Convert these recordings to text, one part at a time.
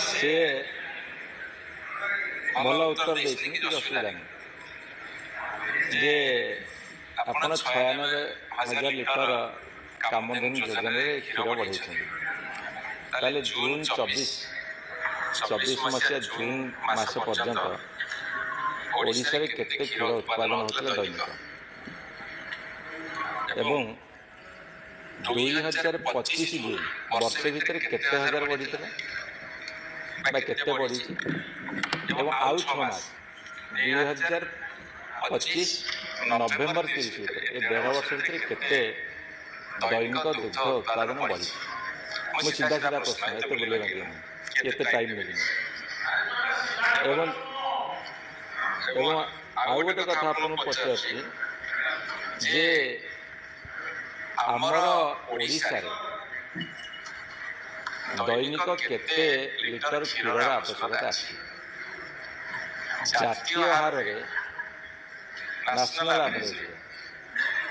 ସେ ଭଲ ଉତ୍ତର ଦେଇଛନ୍ତି, କିଛି ଅସୁବିଧା ନାହିଁ ଯେ ଆପଣ 96,000 ଲିଟର କାମଧେନୁ ଯୋଜନାରେ କ୍ଷୀର ବଢ଼େଇଛନ୍ତି। ତାହେଲେ ଜୁନ୍ 24 ମସିହା ଜୁନ୍ ମାସ ପର୍ଯ୍ୟନ୍ତ ଓଡ଼ିଶାରେ କେତେ କ୍ଷୀର ଉତ୍ପାଦନ ହେଉଥିଲା ଦୈନିକ, ଏବଂ 2025 ଜୁନ୍ ବର୍ଷେ ଭିତରେ କେତେ ହଜାର ବଢ଼ିଥିଲା ବା କେତେ ବଢ଼ିଛି, ଏବଂ ଆଉ 6 ମାସ 2025 ନଭେମ୍ବର 30 ଭିତରେ ଏ ଦେଢ଼ ବର୍ଷ ଭିତରେ କେତେ ଦୈନିକ ଦୁଗ୍ଧ ଉତ୍ପାଦନ ବଢ଼ିଛି? ମୁଁ ସିଧା ସିଧା ପ୍ରଶ୍ନ, ଏତେ ବୁଲେଇ ନାହିଁ, ଏତେ ଟାଇମ୍ ନେବିନି। ଏବଂ ଏବଂ ଆଉ ଗୋଟେ କଥା ଆପଣଙ୍କୁ ପଚାରୁଛି ଯେ ଆମର ଓଡ଼ିଶାରେ ଦୈନିକ କେତେ ଲିଟର କ୍ଷୀରର ଆବଶ୍ୟକତା ଅଛି? ଜାତୀୟ ହାରରେ, ନ୍ୟାସନାଲ୍ ଆଭରେଜରେ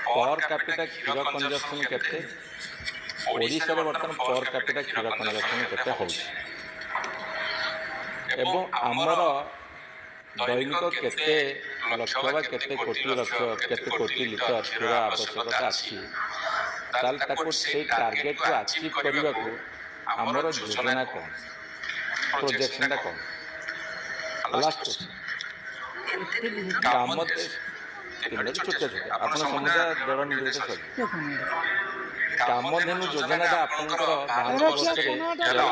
ପର୍ କ୍ୟାପିଟା କ୍ଷୀର କଞ୍ଜମ୍ପସନ୍ କେତେ? ଓଡ଼ିଶାରେ ବର୍ତ୍ତମାନ ପର୍ କ୍ୟାପିଟା କ୍ଷୀର କଞ୍ଜମ୍ପସନ୍ କେତେ ହେଉଛି, ଏବଂ ଆମର ଦୈନିକ କେତେ ଲକ୍ଷ ବା କେତେ କୋଟି ଲକ୍ଷ କେତେ କୋଟି ଲିଟର କ୍ଷୀର ଆବଶ୍ୟକତା ଅଛି? ତାହେଲେ ତାକୁ ସେଇ ଟାର୍ଗେଟକୁ ଆଚିଭ୍ କରିବାକୁ ଆମର ଯୋଜନା କ'ଣ, ପ୍ରୋଜେକ୍ସନଟା କ'ଣ? ଲାଷ୍ଟ କ୍ୱେଶ୍ଚନ୍, କାମ ତିନୋଟି ଛୋଟ ଛୋଟ, ଆପଣ ସମୁଦାୟ ଦେଢ଼ ମିନିଟ୍ ଭିତରେ ସରିବ। କାମଧେନୁ ଯୋଜନାଟା ଆପଣଙ୍କର ଭାରତ ବର୍ଷରେ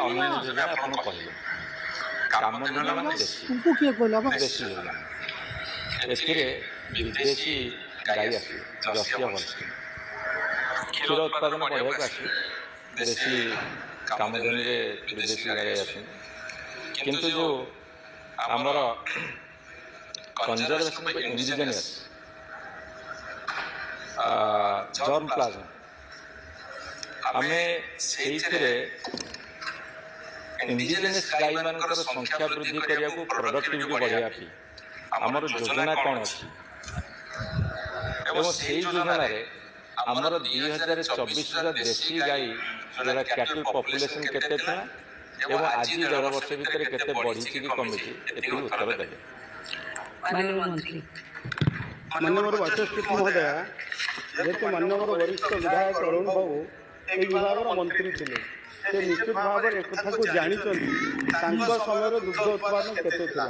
ଅନ୍ୟାନ୍ୟ ଯୋଜନା ଆପଣ କହିଲେ, କାମଧେନୁ ମାନେ ଦେଶୀ ଦେଶୀ ଯୋଜନା, ଏଥିରେ ବିଦେଶୀ ଗାଈ ଆସିବେ, ଜର୍ସି ହଲଷ୍ଟିନ୍, କ୍ଷୀର ଉତ୍ପାଦନ ବଢ଼ିବାକୁ ଆସିବେ, ଦେଶୀ କାମଧେନୁରେ ବିଦେଶୀ ଗାଈ ଆସନ୍ତି। କିନ୍ତୁ ଯେଉଁ ଆମର କନଜରଭେସନ୍ ଅଫ୍ ଇଣ୍ଡିଜେନିୟସ୍ ଜର୍ମ ପ୍ଲାଜମ, ଆମେ ସେଇଥିରେ ଇଣ୍ଡିଜେନିୟସ୍ ଗାଈମାନଙ୍କର ସଂଖ୍ୟା ବୃଦ୍ଧି କରିବାକୁ, ପ୍ରଡକ୍ଟିଭିଟି ବଢ଼ାଇବା ପାଇଁ ଆମର ଯୋଜନା କ'ଣ ଅଛି? ଏବଂ ସେଇ ଯୋଜନାରେ ଆମର 2024 ସୁଦ୍ଧା ଦେଶୀ ଗାଈ ଯେଉଁଟା କ୍ୟାଟଲ୍ ପପୁଲେସନ୍ କେତେ ଥିଲା ଏବଂ ଆଜି ଦେଢ଼ ବର୍ଷ ଭିତରେ କେତେ ବଢ଼ିଛି କି କମିଛି, ଏତିକି ଉତ୍ତର ଦେବେ। ମାନ୍ୟବର ବାଚସ୍ପତି ମହୋଦୟା, ଯେହେତୁ ମାନ୍ୟବର ବରିଷ୍ଠ ବିଧାୟକ ଅରୁଣ ବାବୁ ଏହି ବିଭାଗର ମନ୍ତ୍ରୀ ଥିଲେ, ସେ ନିଶ୍ଚିତ ଭାବରେ ଏକଥାକୁ ଜାଣିଛନ୍ତି ତାଙ୍କ ସମୟରେ ଦୁଗ୍ଧ ଉତ୍ପାଦନ କେତେ ଥିଲା।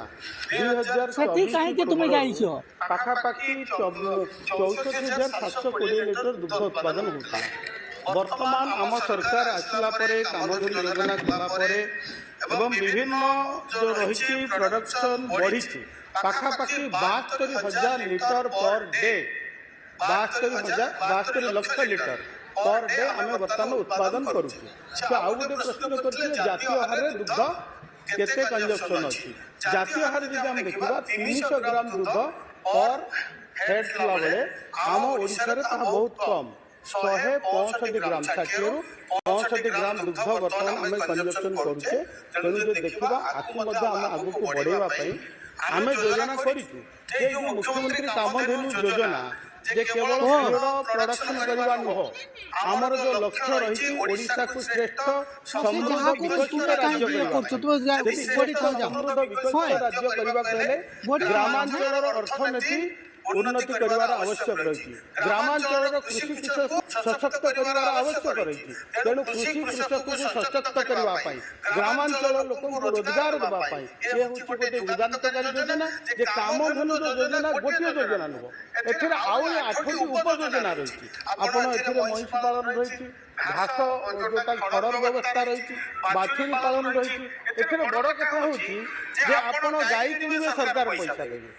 2024 ପାଖାପାଖି 64,720 ଲିଟର ଦୁଗ୍ଧ ଉତ୍ପାଦନ ହେଉଥିଲା। ବର୍ତ୍ତମାନ ଆମ ସରକାର ଆସିଲା ପରେ, କାମଧେନୁ ଯୋଜନା କଲା ପରେ ଏବଂ ବିଭିନ୍ନ ଯେଉଁ ରହିଛି ପ୍ରଡକ୍ସନ୍ ବଢ଼ିଛି, ପାଖାପାଖି 72,000 ଲିଟର ପର ଡେ, 72,000 72 ଲକ୍ଷ ଲିଟର ପର ଡେ ଆମେ ବର୍ତ୍ତମାନ ଉତ୍ପାଦନ କରୁଛୁ। ସେ ଆଉ ଗୋଟେ ପ୍ରଶ୍ନ କରିଥିଲେ ଜାତୀୟ ହାରରେ ଦୁଗ୍ଧ କେତେ କଞ୍ଜମ୍ପସନ୍ ଅଛି। ଜାତୀୟ ହାରରେ ଯଦି ଆମେ ଦେଖିବା 300 ଗ୍ରାମ ଦୁଗ୍ଧ ପର ହେଡ୍ ଥିଲାବେଳେ ଆମ ଓଡ଼ିଶାରେ ତାହା ବହୁତ କମ୍, 165 ଗ୍ରାମ, 60ରୁ 65 ଗ୍ରାମ ଦୁଗ୍ଧ ବର୍ତ୍ତମାନ ଆମେ କଞ୍ଜମ୍ପସନ୍ କରୁଛେ। ତେଣୁ ଯଦି ଦେଖିବା ଆକୁ ମଧ୍ୟ ଆମେ ଆଗକୁ ବଢ଼େଇବା ପାଇଁ ଆମେ ଯୋଜନା କରିଛୁ ଯେ ଏଇ ଯେଉଁ ମୁଖ୍ୟମନ୍ତ୍ରୀ କାମଧେନୁ ଯୋଜନା ଯେ କେବଳ କ୍ଷୀର ପ୍ରଡକ୍ସନ କରିବା ନୁହଁ, ଆମର ଯେଉଁ ଲକ୍ଷ୍ୟ ରହିଛି ଓଡ଼ିଶାକୁ ଶ୍ରେଷ୍ଠ ସମୃଦ୍ଧ ବିକଶିତ ରାଜ୍ୟ କରିବା। ଯଦି ଶ୍ରେଷ୍ଠ ସମୃଦ୍ଧ ବିକଶିତ ରାଜ୍ୟ କରିବାକୁ ହେଲେ ଗ୍ରାମାଞ୍ଚଳର ଅର୍ଥନୀତି ଉନ୍ନତି କରିବାର ଆବଶ୍ୟକ ରହିଛି, ଗ୍ରାମାଞ୍ଚଳର କୃଷି କୃଷକ ସଶକ୍ତ କରିବାର ଆବଶ୍ୟକ ରହିଛି। ତେଣୁ କୃଷି କୃଷକକୁ ସଶକ୍ତ କରିବା ପାଇଁ, ଗ୍ରାମାଞ୍ଚଳ ଲୋକଙ୍କୁ ରୋଜଗାର ଦେବା ପାଇଁ ଏ ହେଉଛି ଗୋଟେ ଯୁଗାନ୍ତକାରୀ ଯୋଜନା। ଯେ କାମଧେନୁର ଯୋଜନା ଗୋଟିଏ ଯୋଜନା ନୁହଁ, ଏଥିରେ ଆହୁରି 8ଟି ଉପଯୋଜନା ରହିଛି। ଆପଣ ଏଥିରେ ମଇଁଷି ପାଳନ ରହିଛି, ଘାସ ଯୋଉଟା ଖଡ଼ର ବ୍ୟବସ୍ଥା ରହିଛି, ବାଛୁରୀ ପାଳନ ରହିଛି। ଏଥିରେ ବଡ଼ କଥା ହେଉଛି ଯେ ଆପଣ ଗାଈ କିଣିବେ, ସରକାର ପଇସା ଦେବେ।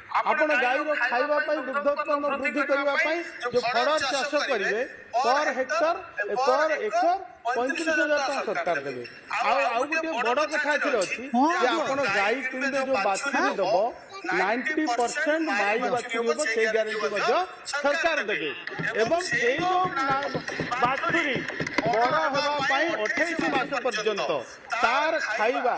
ଆପଣ ଗାଈର ଖାଇବା ପାଇଁ, ଦୁଗ୍ଧ ଉତ୍ପନ୍ନ ବୃଦ୍ଧି କରିବା ପାଇଁ ଯେଉଁ ଫଳ ଚାଷ କରିବେ, ପର ହେକ୍ଟର ପର ଏକର 35,000 ଟଙ୍କା ସରକାର ଦେବେ। ଆଉ ଆଉ ଗୋଟିଏ ବଡ଼ କଥା ଏଥିରେ ଅଛି ଯେ ଆପଣ ଗାଈ କିଣିବେ, ଯେଉଁ ବାଛୁରୀ ଦେବ 90% ମାଇ ବାଛୁରୀ ହେବ, ସେଇ ଗ୍ୟାରେଣ୍ଟି ମଧ୍ୟ ସରକାର ଦେବେ। ଏବଂ ସେଇ ଯେଉଁ ବାଛୁରୀ ବଡ଼ ହେବା ପାଇଁ 28 ମାସ ପର୍ଯ୍ୟନ୍ତ ତାର ଖାଇବା,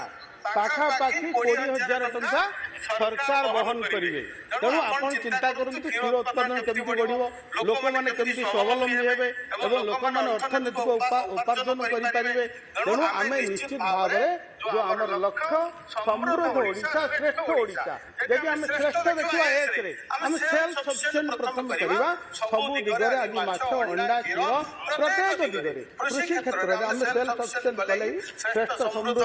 ପାଖାପାଖି 20,000 ଟଙ୍କା ସରକାର ବହନ କରିବେ। ତେଣୁ ଆପଣ ଚିନ୍ତା କରନ୍ତୁ, କ୍ଷୀର ଉତ୍ପାଦନ କେମିତି ବଢ଼ିବ, ଲୋକମାନେ କେମିତି ସ୍ୱାବଲମ୍ବୀ ହେବେ ଏବଂ ଲୋକମାନେ ଅର୍ଥନୈତିକ ଉପାର୍ଜନ କରିପାରିବେ। ତେଣୁ ଆମେ ନିଶ୍ଚିତ ଭାବରେ ଯେଉଁ ଆମର ଲକ୍ଷ୍ୟ ସମୃଦ୍ଧ ଓଡ଼ିଶା, ଶ୍ରେଷ୍ଠ ଓଡ଼ିଶା, ଯଦି ଆମେ ଶ୍ରେଷ୍ଠ ଦେଖିବା ଏକରେ ଆମେ ସେଲ୍ଫ ସଫିସିଏଣ୍ଟ ପ୍ରଥମେ କରିବା ସବୁ ଦିଗରେ। ଆଜି ମାଛ, ଅଣ୍ଡା, କ୍ଷୀର ପ୍ରତ୍ୟେକ ଦିଗରେ କୃଷି କ୍ଷେତ୍ରରେ ଆମେ ସେଲ୍ଫ ସଫିସିଏଣ୍ଟ କଲେ ହିଁ ଶ୍ରେଷ୍ଠ ସମୃଦ୍ଧ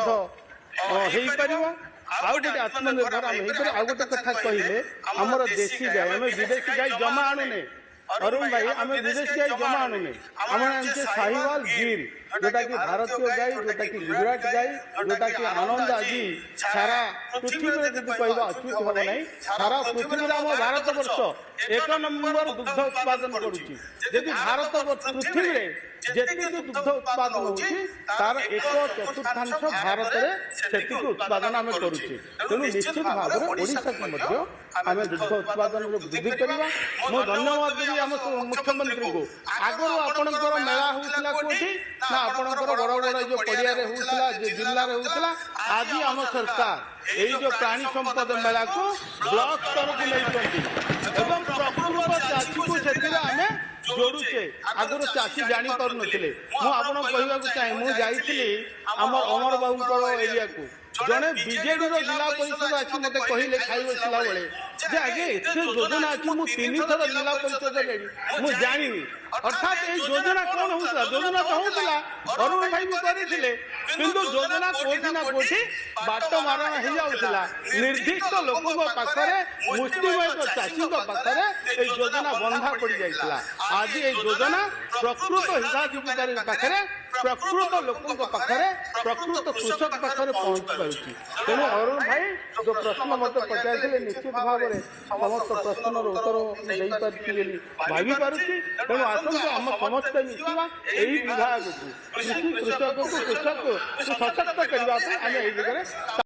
ହେଇପାରିବ। ଆଉ ଗୋଟେ ଆତ୍ମନିର୍ଭର ଆମେ ହେଇପାରିବ। ଆଉ ଗୋଟେ କଥା କହିଲେ, ଆମର ଦେଶୀ ଗାଈ, ଆମେ ବିଦେଶୀ ଗାଈ ଜମା ଆଣୁନେ। ଅରୁଣ ଭାଇ, ଆମେ ବିଦେଶୀ ଗାଈ ଜମା ଆଣୁନେ। ଆମେ ଆଣୁଛେ ସାହିୱାଲ, ଗିର, ଯୋଉଟା କି ଭାରତୀୟ ଗାଈ, ଯୋଉଟା କି ଗୁଜୁରାଟ ଗାଈ, ଯୋଉଟା କି ଆନନ୍ଦ ଆଜି ସାରା ପୃଥିବୀରେ ଯଦି କହିବା ଅଚ୍ୟୁତ ହେବ ନାହିଁ। ସାରା ପୃଥିବୀରେ ଆମ ଭାରତ ବର୍ଷ ଏକ ନମ୍ବର ଦୁଗ୍ଧ ଉତ୍ପାଦନ କରୁଛି। ଯଦି ଭାରତ ପୃଥିବୀରେ ଯେତିକି ଦୁଗ୍ଧ ଉତ୍ପାଦନ ହେଉଛି, ତାର 1/4 ଭାରତରେ ସେତିକି ଉତ୍ପାଦନ ଆମେ କରୁଛେ। ତେଣୁ ନିଶ୍ଚିତ ଭାବରେ ଓଡ଼ିଶାକୁ ମଧ୍ୟ ଆମେ ଦୁଗ୍ଧ ଉତ୍ପାଦନରେ ବୃଦ୍ଧି କରିବା। ମୁଁ ଧନ୍ୟବାଦ ଦେବି ଆମ ମୁଖ୍ୟମନ୍ତ୍ରୀଙ୍କୁ। ଆଗରୁ ଆପଣଙ୍କର ମେଳା ହେଉଥିଲା କୋଉଠି ନା ଆପଣଙ୍କର ବଡ଼ ବଡ଼ ଯୋଉ ପଡ଼ିଆରେ ହେଉଥିଲା, ଜିଲ୍ଲାରେ ହେଉଥିଲା। ଆଜି ଆମ ସରକାର ଏଇ ଯୋଉ ପ୍ରାଣୀ ସମ୍ପଦ ମେଳାକୁ ବ୍ଲକ ସ୍ତରକୁ ନେଇଛନ୍ତି ଏବଂ ପ୍ରକୃତ ଚାଷୀକୁ ସେଥିରେ ଆମେ ଯୋଡୁଛେ। ଆଗରୁ ଚାଷୀ ଜାଣିପାରୁନଥିଲେ। ମୁଁ ଆପଣଙ୍କୁ କହିବାକୁ ଚାହେଁ, ମୁଁ ଯାଇଥିଲି ଆମ ଅମର ବାବୁଙ୍କର ଏରିଆକୁ। ଜଣେ ବିଜେଡିର ଜିଲ୍ଲା ପରିଷଦ ଆସି ମୋତେ କହିଲେ ଖାଇ ବସିଲା ବେଳେ ଯେ ଆଜ୍ଞା, ଏତେ ଯୋଜନା ଅଛି, ମୁଁ 3 ଥର ଜିଲ୍ଲା ପରିଷଦ ହେଲିଣି, ମୁଁ ଜାଣିନି। ଅର୍ଥାତ୍ ଏଇ ଯୋଜନା କଣ ହଉଥିଲା? ଯୋଜନା ତ ହଉଥିଲା, ଅରୁଣ ଭାଇ ବି କରିଥିଲେ, କିନ୍ତୁ ଯୋଜନା କୋଉଠି ନା କୋଉଠି ବାଟ ମାରଣ ହେଇଯାଉଥିଲା। ନିର୍ଦ୍ଦିଷ୍ଟ ଲୋକଙ୍କ ପାଖରେ, ମୁଷ୍ଟିମେୟ ଚାଷୀଙ୍କ ପାଖରେ ଏଇ ଯୋଜନା ବନ୍ଧା ପଡିଯାଇଥିଲା। ଆଜି ଏଇ ଯୋଜନା ପ୍ରକୃତ ହିତାଧିକାରୀ ପାଖରେ, ପ୍ରକୃତ ଲୋକଙ୍କ ପାଖରେ, ପ୍ରକୃତ କୃଷକ ପାଖରେ ପହଞ୍ଚି ପାରୁଛି। ତେଣୁ ଅରୁଣ ଭାଇ ଯୋଉ ପ୍ରଶ୍ନ ମତେ ପଚାରିଥିଲେ, ନିଶ୍ଚିତ ଭାବରେ ସମସ୍ତ ପ୍ରଶ୍ନର ଉତ୍ତର ମୁଁ ଦେଇପାରିଛି ବୋଲି ଭାବି ପାରୁଛି। ତେଣୁ ଆସନ୍ତୁ ଆମ ସମସ୍ତେ ମିଶିବା ଏହି ବିଭାଗକୁ, କୃଷି, କୃଷକକୁ ସଶକ୍ତ କରିବା ପାଇଁ ଆମେ ଏହି ଦିଗରେ